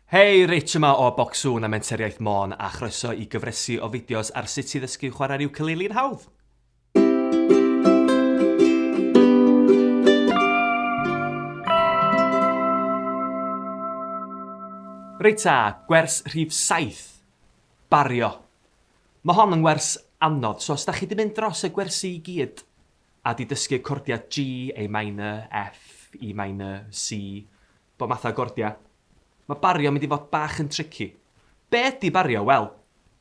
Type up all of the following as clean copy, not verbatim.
Hei, Rich yma o Bocsŵn a Menter Iaith Môn a chroeso i gyfresi o fideos ar sut i ddysgu chwarae'r ukulele'n hawdd. Reit ta, gwers rhif 7, bario. Mae hon yn wers anodd, so os da chi 'di mynd dros y gwersi i gyd a 'di dysgu cordiau G, A minor, F, E minor, C, bob math o gordiau, mae bario yn mynd i fod bach yn tricky. Be ydy bario? Wel,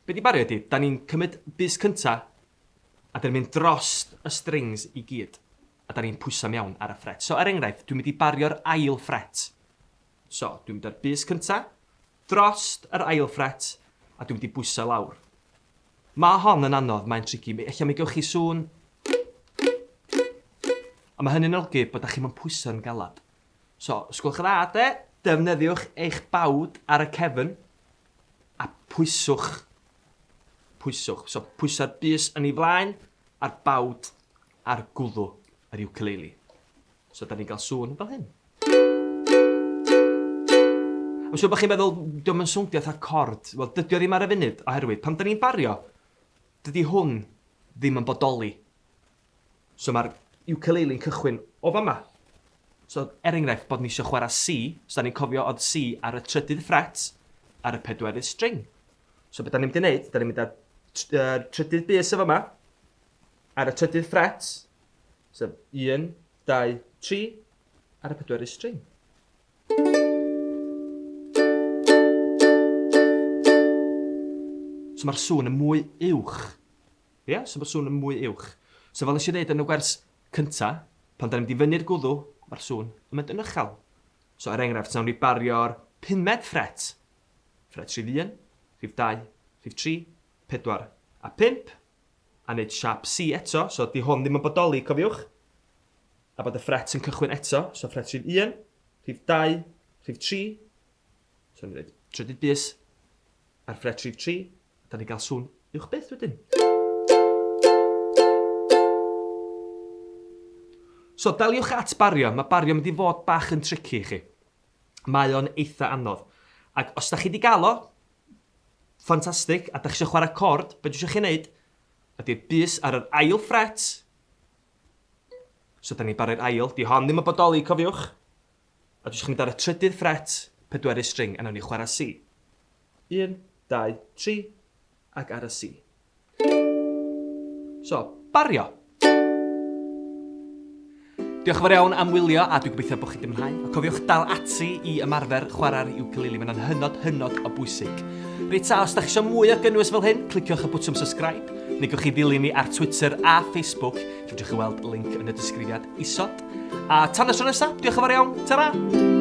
be 'di bario ydy, da ni'n cymryd bys cynta a da ni'n mynd drost y strings i gyd a da ni'n pwyso mewn ar y ffret. So er enghraifft, dwi'n mynd i bario'r ail ffret. So, dwi'n mynd â'r bys cynta, drost yr ail ffret, a dwi'n mynd i bwyso lawr. Mae hon yn anodd, mae'n tricky. Ella mi gewch chi sŵn... A mae hynny'n olygu bod da chi'm yn pwyso'n galad. So, os gwelwch yn dda, de, defnyddiwch eich bawd ar y cefn a pwyswch. Pwyswch. So, pwyso'r bys yn ei flaen a'r bawd ar gwddw yr ukulele. So, da ni'n cael sŵn fel hyn. I'm siŵr bod chi'n meddwl, diolch yn swndio fatha cord. Wel, dydy o ddim ar y funud, oherwydd pan da ni'n bario, dydy hwn ddim yn bodoli. So mae'r ukulele'n cychwyn o fama. So, er enghraifft, bod ni eisiau chwarae C, so da ni'n cofio oedd C ar y trydydd ffret, ar y pedwerydd string. So beth da ni'n mynd i wneud, da ni'n mynd â'r trydydd bys o fama, ar y trydydd ffret, sef 1, 2, 3, ar y pedwerydd string. So mae'r sŵn yn mwy uwch. Ie, yeah, so mae'r sŵn yn mwy uwch. So fel nes i ddeud yn y gwers cynta, pan da ni'n mynd i fyny'r gwddw, mae'r sŵn yn mynd yn uchel. So er enghraifft, nawn ni bario'r pumed ffret. Ffret rhif 1, rhif 2, rhif 3, 4 a 5. A wneud siap C eto, so di hwn ddim yn bodoli, cofiwch. A bod y ffret yn cychwyn eto, so ffret rhif 1, rhif 2, rhif 3. So ni'n dweud trydydd bys ar ffret rhif 3, a da ni'n cael sŵn uwch byth wedyn. So daliwch at bario, mae bario mynd i fod bach yn tricky i chi. Mae o'n eitha anodd. Ac os da chi wedi gael o, ffantastig, a da chi eisiau chwarae cord, be dwi eisiau chi wneud ydy'r bys ar yr ail ffret. So da ni'n bario'r ail, di hon ddim yn bodoli, cofiwch. A dwi eisiau chi mynd ar y trydydd ffret, pedwerydd string, a nawn ni chwarae C. 1, 2, 3, ac ar y C. So, bario. Diolch yn fawr iawn am wylio a dwi'n gobeithio bod chi wedi mwynhau. A cofiwch dal ati i ymarfer chwarae'r ukulele, mae'n hynod, hynod o bwysig. Reit ta, os da chi eisiau mwy o gynnwys fel hyn, cliciwch y bwtwm subscribe, neu gewch chi ddilyn ni ar Twitter a Facebook, lle fedrwch chi weld link yn y disgrifiad isod. A tan y tro nesaf, diolch yn fawr iawn, ta-ra!